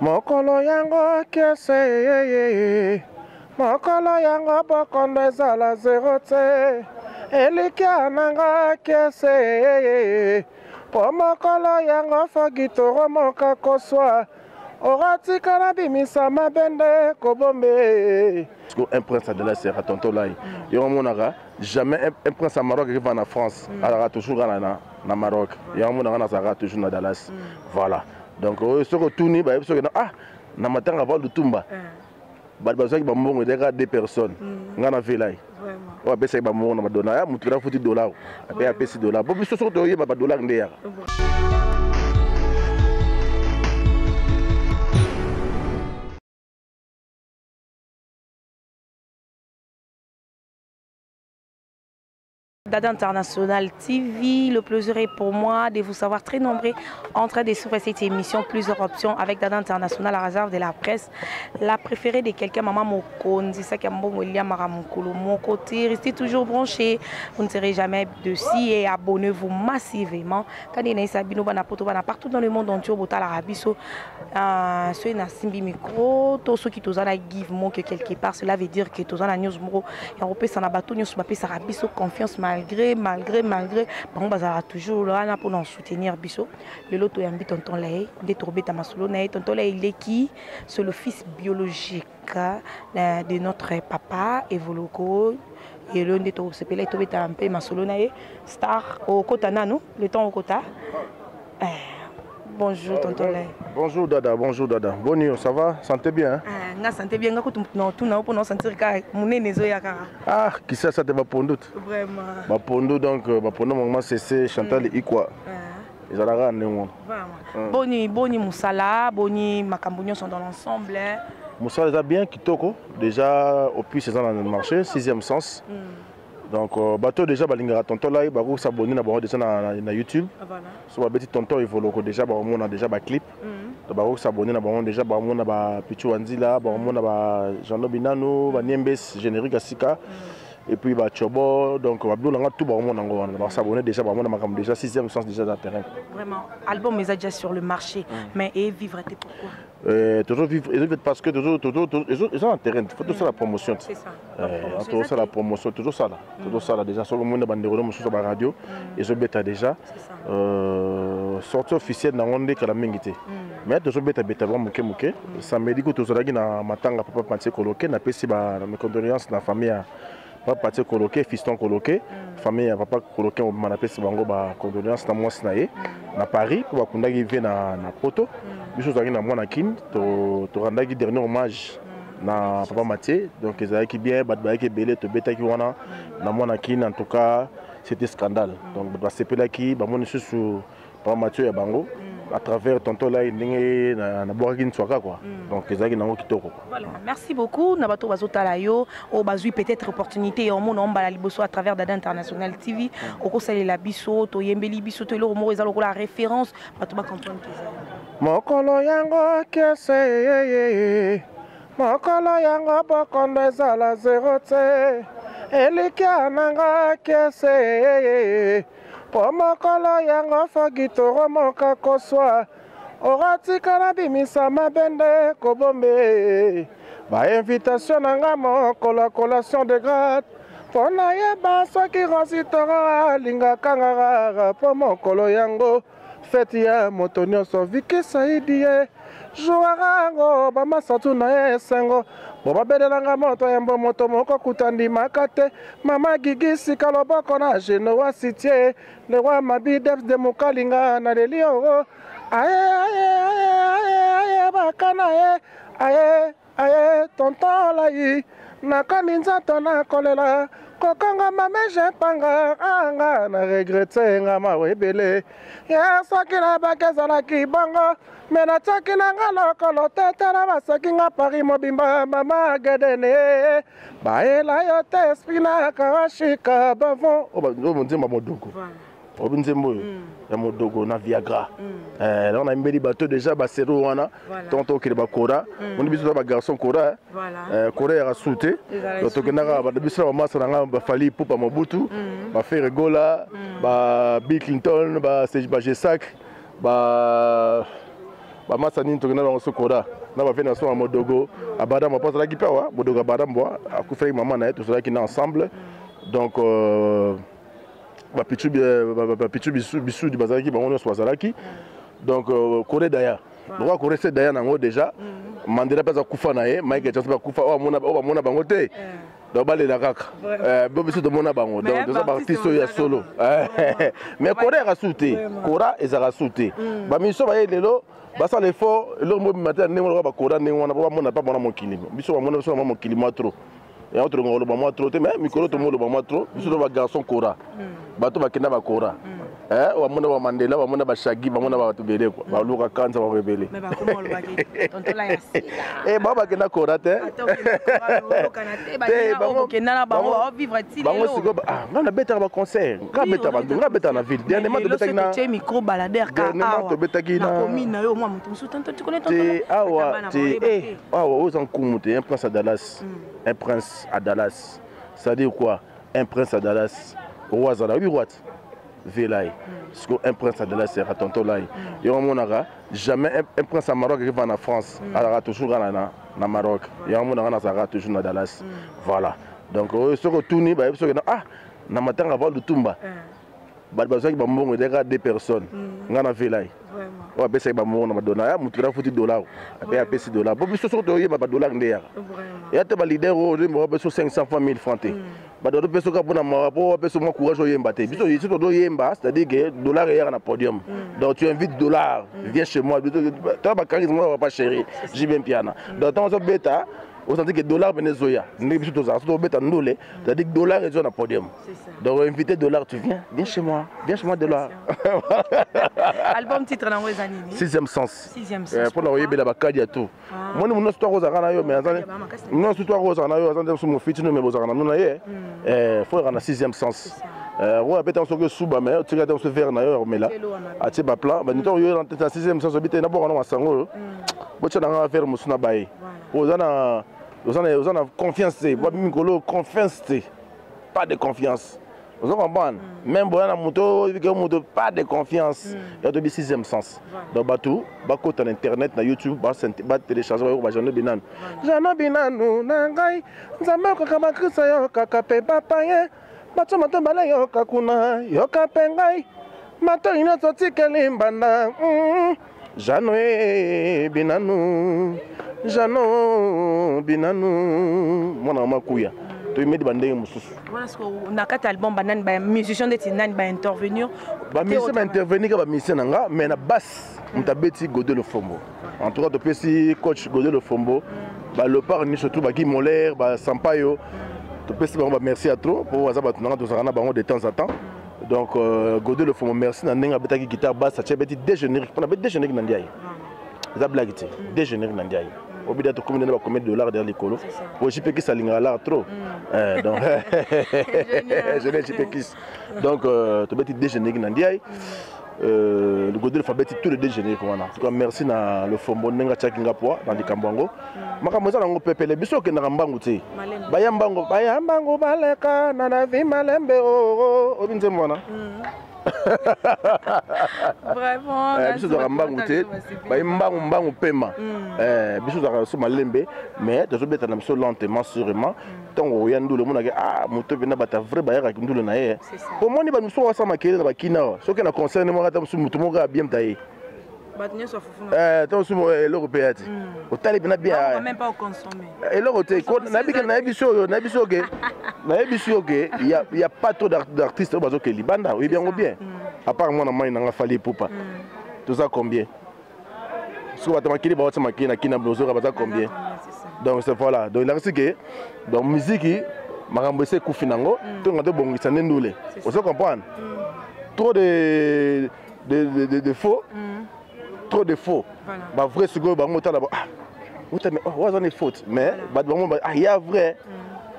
Mokolo yango kiese, mokolo yango bokondo ezala zero te, elikya na nga kiese, po mokolo yango fogitoro moka koswa, oratikala bimisa mabende kobombe. Un prince à Dallas sera tonton Lai. Yo omonaka jamais un prince à Maroc qui va en France, alaka toujours na Maroc. Yo omonaka nazalaka toujours na Dallas. Voilà. Donc soki otuni bayebi soki ah na matanga va Lutumba. Bato bazwaki bambongo ezalaki kaka deux personnes. Nga na velai. Oyo apesaki bambongo na badollar, ya motu afuti dollar, ape apesi dollar. Po biso soki toyeba badollar nde yaka. Dada International TV, le plaisir est pour moi de vous savoir très nombreux en train de suivre cette émission Plusieurs options avec Dada International à réserve de la presse. La préférée de quelqu'un, Maman Mokonzi, ça qui a bon William Maramukulu, mon côté, restez toujours branchés, vous ne serez jamais dessus et abonnez-vous massivement. Quand il y a Sabino Bana Poto Bana partout dans le monde entier, Botala Rabiso, ceux na simbi micro, tous ceux qui toza na give mo que quelque part, cela veut dire que toza na news moko, ya kopesa na bato nyonso bapesaka biso confiance malgré, malgré, malgré, bango bazalaka toujours wana mpona soutenir biso. Lelo toyambi tonton Lay, nde tobeta masolo na ye. Tonton Lay, il est qui? C'est le fils biologique de notre papa Evoloko. Yelo nde tosepela tobeta mpe masolo na ye. Star okota nanu, le temps okota. Bonjour tonton Lay. Bonjour Dada, bonjour Dada. Bonjour, ça va? Santé bien? Hein? Ah, nga santé bien, nga kutu na tuna opo na sentir ka munene zo ya kaka. Ah, qui ça ça te va pondu. Vraiment. Ba pondu donc ba pondu maman CC Chantal Ikwa. Ah. Ezalaka ndenge wana. Vraiment. Boni boni musala, boni makambo nyonso dans l'ensemble. Musala eza bien kitoko, déjà au plus eza na marché 6e sens. Donc bateau déjà balingaka tonton Lay bako s'abonner na bango déjà na YouTube. Ah, voilà. So ba beti tonton Evoloko déjà ba mona déjà ba clip. Donc bako s'abonner na bango déjà ba mona ba Pichu Wanzila, ba mona ba Jean Binano, ba Niembes générique asika. Et puis ba Chobo, donc ba blona tout ba mona ngo wana. Ba s'abonner déjà ba mona makambo déjà 6e sens déjà dans terrain. Vraiment, album est déjà sur le marché, mais et vivre était pourquoi? Toujours vivre, et parce que toujours, toujours, toujours, ils sont en terrain, il faut toujours la promotion. C'est ça. Toujours ça la promotion, toujours ça là. Toujours ça là déjà. Sur le monde, bandero, sur la radio, ils ont bêta déjà. C'est ça. Sortie officielle dans on est la mingité. Mais toujours bêta bêta vraiment moke moke. Samedi que toujours là na matanga papa Pantier Koloke, na pesi ba mes condoléances na famille à papa Pantier Koloke, fiston Koloke, famille à papa Koloke, on m'a pesi bango ba condoléances na mwasi na ye na Paris pour bakunda ki vie na Poto. Biso tozalaki na mwana Kin, torandaki dernier hommage na papa Mathieu, donc ezalaki bien, bato bayaki ebele, tobetaki wana na mwana Kin, en tout cas c'était scandale. Donc bato basepelaki, bamoni susu papa Mathieu ya bango à travers tonton Lay ndenge na bwakaki ntswaka quoi. Donc ezalaki nango kitoko quoi. Voilà, merci beaucoup na bato bazotala yo, oyo bazwi peut-être opportunité ya omona ombala liboso à travers Dada International TV, okosalela biso, toyembeli biso, to eloko moko eza lokola référence, bato ba comprendre que ezali. Mokolo yango kiese, mokolo yango bokondo ezala zero te, elikya na nga kiese, po mokolo yango fogitoro moka koswa, oratikala bimisa mabende kobombe, ba invitation na nga mokolo ya collation de grade, po nayeba soki Rositoro alingaka nga rara, po mokolo yango fête ya moto nyonso Vicky Saidi ye jouarango ba masatu na ye esengo bo babelelanga moto ya mbo moto moko kuta ndimaka te mama Gigi sika loboko na Genoa Citier le roi Mabi Debs de Mukalinga na leli oro aye aye aye aye aye bakana ye aye aye tonton Lay nakomi nzoto nakolela kokonga mame panga anga na regrete nga mawa ebele ya soki nabaki ezalaki bongo me natiaki nanga lokolo te tala basoki nga Paris mobimba mama Gedene baela yo te esprit na kawashika bavon. Oyo nzembo ya modogo. Oyo nzembo oyo ya modogo na Viagra. Donc na mbeli bato déjà ba sero wana. Tonto okele ba kora. Moni biso ba garçon kora. Kora ya rasute. Donc tokendaka ba biso ba masa na nga ba Fally Ipupa Mobutu, ba Ferre Gola, ba Bill Clinton, ba Serge Bajesac, ba Bamasa nini tokenda bango sokoda na bavie na biso ya Modogo Abadambwa, mpo azalaki mpe awa. Modogo Abadambwa akufaki, mama na ye, tozalaki na ensemble. Donc bapichu bisudi bazalaki, bango nyonso bazalaki. Donc Kore Daya, lokola Kore se Daya nango déjà, Mandela mpe aza kufa na ye, Michael Jackson mpe akufa, oyo bamona bango te. Donc balela kaka bo biso tomona bango. Donc toza baartiste oyo ya solo, mais kora ezalaka su te, kora ezalaka su te. Bamiso baye lelo basala effort, eloko mobima te ya ndenge lokola bakora ndenge wana, po bamona pa mona mokili. Biso bamona biso na mokili mwa trop, yango tolonga koloba mwa trop te, mais mikolo tomoloba mwa trop. Biso to bagarçon kora, bato bakenda bakora, bamona bamandela, bamona bashagi, bamona bato ebele kua baluka kanza bango ebele, bao bakenda kora te. Bango sikoyo, nga nabetaka baconcert, nga betaka, nga betaka na ville. Dernièrement tobetaki na micro baladeur. Dernièrement tobetaki na te awa te, awa oyo eza nkumu te. Un prince à Dallas, un prince à Dallas, c'est-à-dire quoi? Un prince à Dallas, roi azala, oyebi roi te, velai. Siko un prince à Dallas sera tonton lai. Yo omonaka jamais un prince à Maroc ekeva na France, azalaka toujours kaka na Maroc. Yango omonaka nazalaka toujours na Dallas. Voilà, donc oyo soki otuni, bayebi soki ah na matanga va Lutumba, bato bazwaki bambongo, ezalaki deux personnes, nga na velai. Oyo apesaki bambongo na badollar ya motu afuti dollar, ape apesi dollar. Po biso soki toyeba badollar nde yaka eya te. Baleader oyo oyemba biso 500 francs, 1000 francs te. Bato batopesa kaka mpona mawa, po bapesa mwa courage oyemba te. Biso soki tozoyemba, c'est-à-dire que dollar eyaka na podium. Donc tu invites dollar, viens chez moi, to bacharisme mwa papa chéri JB Mpiana. Donc ntango ozobeta, osenti que dollar pene ezoya. Ndenge biso tozala, soki tobeta ndule, c'est-à-dire que dollar ezoya na podium. Donc invité dollar, tu viens, viens chez moi, viens chez moi, dollar. Album, titre nango eza nini? Sixième sens. Sixième sens. Mpona koyebela bakadi ya tout. Moni mono nyonso akozalaka na yo, mais nyonso to akozala na yo, aza nde mosu mofiti no, me bozalaka na no na ye. Fo yaka na sixième sens. Oyo abeta soki esuba, mais otika te mosu verre na yo ya komela, atie baplan banito yo na sixième sens. Obi te naboka na masango oyo, botia nanga verre mosu na baye. Oza na oza na confiance te, mikolo confiance te, pas de confiance, ozo comprendre? Même boya na moto, oyebike moto, pas de confiance. Ya toyebi sixième sens. Donc bato bakota na internet, na YouTube, batélécharge, bayoka bajano binanu, jano binanu na ngai. Nzambe okaka bakrista, yokaka mpe bapaye bato mato bala, yoka kuna, yoka mpe ngai, matoi nyonso tikeli mbanda. Jano e binanu, jano binanu, mwana makuya, toyemedi bandenge mosusu. Na kati album, banani bamusicien ndeti nani baintervenir? Bamusicien baintervenir ka bamusicien na nga, mais na basse moto abeti Godé Lofombo. En tout cas topesi coach Godé Lofombo, balopard nyonso surtout baki Molaire, basampayo, topesi bango bamerci ya trop, mpo baza bato nanga, tozalaka na bango de temps en temps. Donc Godé Lofombo, merci na ndenge abetaki guitare basse, atie abeti deux générique, mpona abeti deux générique na ndiaye, eza blague te. Deux générique na ndiaye, obida tokomi ndenge bakomi dollar derrière likolo, po JP Kis alingaka l'art trop. Donc générique JP Kis, donc tobeti deux générique na ndiaye. Le Godé abeti tous les deux génériques wana. En tout cas merci na Lofombo ndenge atiaki nga poa na likambo yango. Makambo eza nango pepele, biso okendaka mbangu te, baya mbango, baya mbangu, baleka na la vie malembe. Obi nzembo wana. Biso tozalaka mbangu te, baye mbangu mbangu pema. Biso tozalaka so malembe, mais tozobeta na biso lentement, sûrement. Ntango oya ndule, omonaki ah moto mpena bato vrai bayakaki ndule na ye. Omoni bato mosusu basala makelele na bakina awa, soki na concert moko, ata mosusu motu moko abiem ta ye, ntango mosusu eloko mpe ya te, otali mpena bien eloko te. Nayebi so oyo, nayebi so ke, nayebi so ke ya pas trop d'artiste oyo bazokende libanda, oyebi yango bien. À part mwana mai nanga Fally Ipupa, toza combien? Soki bato makili bawati makili na kina bozoka, baza combien? Donc c'est voilà, donc elakisi ke donc musique makambo esi ekufi nango, tonga tobongisa nde ndule, ozo comprendre? Trop de faux, trop de faux. Bavrai sikoyo bango otala, ah otame oyo aza ne faute, mais bato bango, ah ya vrai.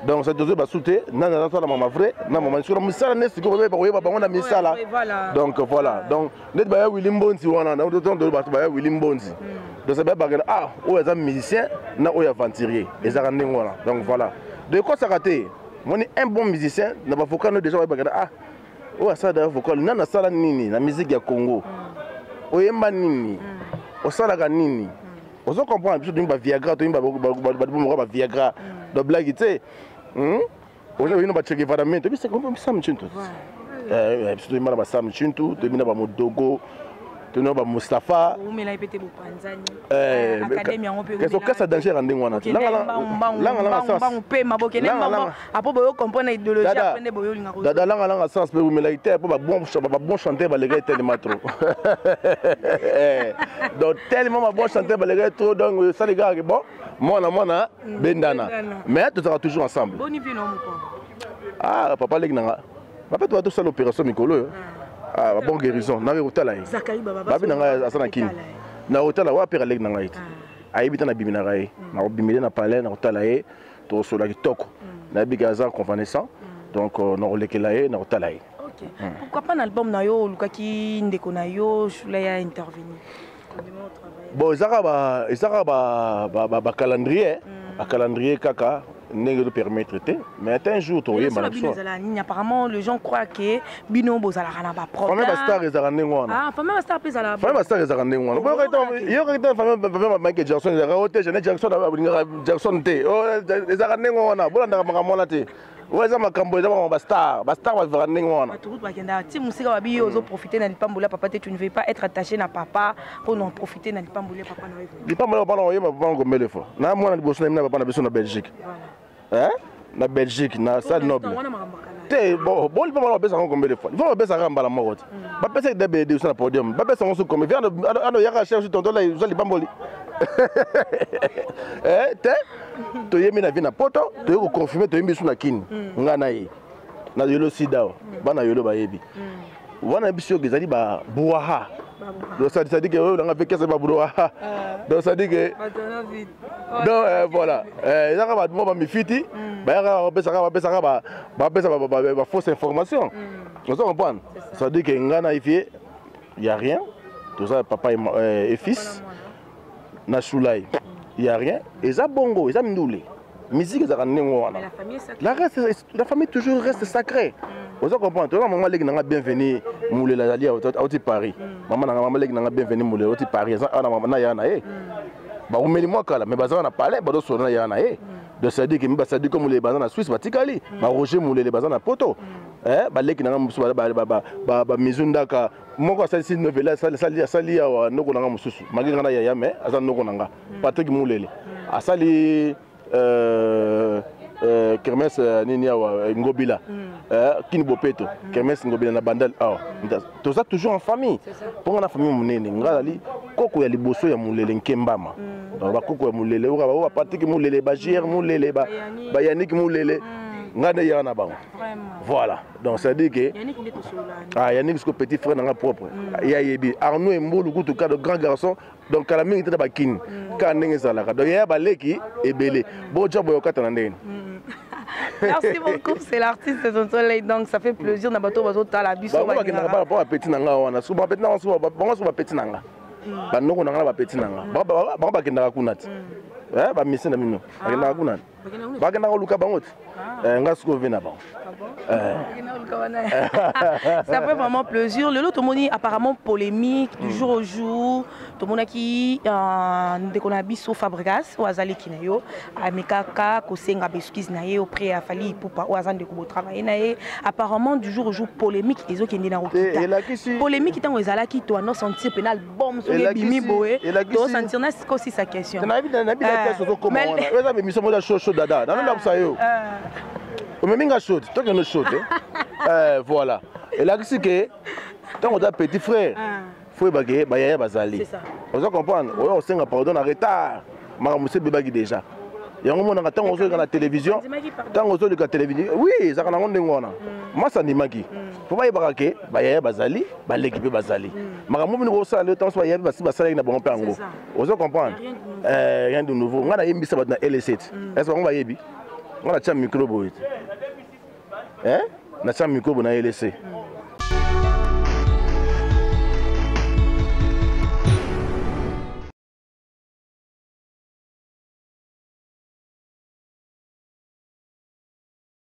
Donc ça tozoyeba su te nani azasala mama vrai na mama sikoyo na misala nde sikoyo bazoyeba koyeba bango na misala. Donc voilà, donc neti baya Wili Mbonzi wana, bato baya Wili Mbonzi, donc ça bayebaka ah oyo aza musicien na oyo aventurier, ezalaka ndenge wana. Donc voilà, donc ekosaka te. Moni un bon musicien na bavocal no déjà bayebaka ah oyo asala da vocal, nani asala nini na musique ya Congo, oyemba nini. Osalaka nini? Ozo comprendre? Biso toyimbi baviagra, toyimbi badibomoko baviagra, donc blague te. Oza bino bacheke vadamento, bisam chintu. Biso toyimba na basam chintu, toyimbi na bamodogo, toyimbi na bamustafa. Okasa danger ya ndenge wana te. Dada, langalanga sens mpe wumelaki te, mpo babon chanteur balekaki tellement trop. Donc tellement babon chanteur balekaki trop, donc esali kaka bon mwana mwana bendana, mais tozalaka toujours ensemble. Ah, papa leki nanga, papa, toba tosala opération mikolo oyo. Ah, bon guérison. Nake kotala ye, babi na ngai aza na kini, na kotala wa pere aleki na ngai te, ayebi te, nabiminaka ye, nakobimile na palais, nakotala ye, tokosola kitoko. Nayebi ke aza convalescent, donc nakolekela ye, nakotala ye. Pourquoi pas na album na yo olukaki ndeko na yo Shula ya intervenir? Bon, eza kaka bacalendrier, bacalendrier kaka ndenge topermettre te, mais ata un jour tokoyemba na biso. Ezala nini? Apparemment les gens croient que bino bozalaka na baproblème. Bastar ezalaka ndenge wana. Famille bastar mpe ezala. Famille bastar ezalaka ndenge wana. Yokaki te, famille Michael Jackson ezalaka o te, Janet Jackson alingaka Jackson te, ezalaka ndenge wana. Bolandaka makambo wana te, oyo eza makambo, eza makambo bastar, bastar bavivaka ndenge wana. Bato kutu bakendaka ti mosika, babi yo ozoprofite na lipamboli ya papa te, tu ne veux pas être attaché na papa mpo na profite na lipamboli ya papa na yo. Lipamboli ya papa na oyeba papa combien de fois na mwana liboso na ye na papa na biso na Belgique, na Belgique, na salle noble te. Bon, bon, lipamboli bapesaka combien de fois? Lipamboli bapesaka mbala moko te. Bapesaki de biso na podium, bapesa yango so combien? Ano yaka cher tonton, oza lipamboli te. Toyembi na vie na poto, toyei koconfirme, toyembi biso na kini, ngai na ye na yolo sida awa, bana yolo bayebi wana. Biso yoka ezali babwaha, donc ça dit que oyo nanga mpe kesa babwaha, donc ça dit que donc voilà, ezaka bato moko bamifiti bayaka, bapesaka, bapesa bafausse information. Oza comprendre? Ça dit que ngai na ye, y a rien, toza papa et fils. Na Shulai, y a rien, eza bongo, eza ndule, musique ezalaka ndenge wana. La reste, la famille toujours reste sacrée. Oza comprendre? Toza mama leki nanga Bienvenu Mulela, azali auti Paris. Mama nanga, mama leki nanga Bienvenu Mulela auti Paris, aza awa na ya na ye. Baumeli mwa kala, mais baza na palais, bazosola na ya na ye. Donc c'est à dire que mi basadiko Mulele baza na Suisse, batikali baroger Mulele baza na poto. Baleki nanga mosusu, bamizu ndaka moko asalisi novela, asali awa. Noko nanga mosusu, malgré nga na yaya, mais aza noko nanga, Patrik Mulele, asali kermesse nini awa, Ngobila, Kini Bopeto, kermesse Ngobila na Bandal awa. Toza toujours en famille, mpo nga na famille monene. Nga azali koko ya liboso ya Mulele Nkembama. Donc bakoko ya Mulele oyo, bapatrik Mulele, bagier Mulele, bayanik Mulele, nga nde yaka na bango. Voilà, donc c'est à dire que ah, Yannick siko petit frère nanga propre, ya yebi Arnaud Embulu kutu kado grand garçon. Donc kala mingi te na bakini kaka ndenge ezalaka. Donc yaya baleki ebele boja boye okata na ndenge. Merci beaucoup, c'est l'artiste Tonton Lay. Donc ça fait plaisir na bato bazo tala biso. Bango bakendaka bana mpo bapeti na nga wana, so bapeti na nga, bango so bapeti na nga, bandoko na nga na bapeti na nga, bango bakendaka kuna te. Bamisi na bino bakendaka kuna te, bakendaka koluka bango te. Nga sikoyo ve na bango. Ça fait vraiment plaisir. Lelo tomoni apparemment polémique du jour au jour. Tomonaki ndeko na biso Fabregas oyo azaleki na yo, amekaka kosenga baexcuse na ye auprès ya Fally Ipupa oyo aza ndeko botravaille na ye. Apparemment du jour au jour polémique ezokende na kokita. Polémique ntango ezalaki, toando sentir mpe na album soki ebimi boye, tosentir na sikosisa question. Nayebi na pièce ozokoma wana, oyo eza émission moko ya chaud chaud. Dada, nanolakisa yo, omemi nga chaud, tokende chaud te. Voilà, elakisi ke ntango oza petit frère, faut oyebake bayaya bazali. Oza comprendre? Oyo osenga pardon na retard, makambo mosu ebebaki déjà. Yango monaka ntango ozoleka na télévision, ntango ozoleka télévision, oui, ezalaka nango ndenge wana. Masi andimaki mpo bayebaka ke bayaya bazali, baleki mpe bazali. Makambo bino kosala lelo, ntango so bayaya mpe basi basalaki na bango mpe yango. Ozo comprendre? Rien de nouveau. Ngai nayembisa bato na L7 est bango bayebi ngai. Natya micro boye te, natya micro boye na LC.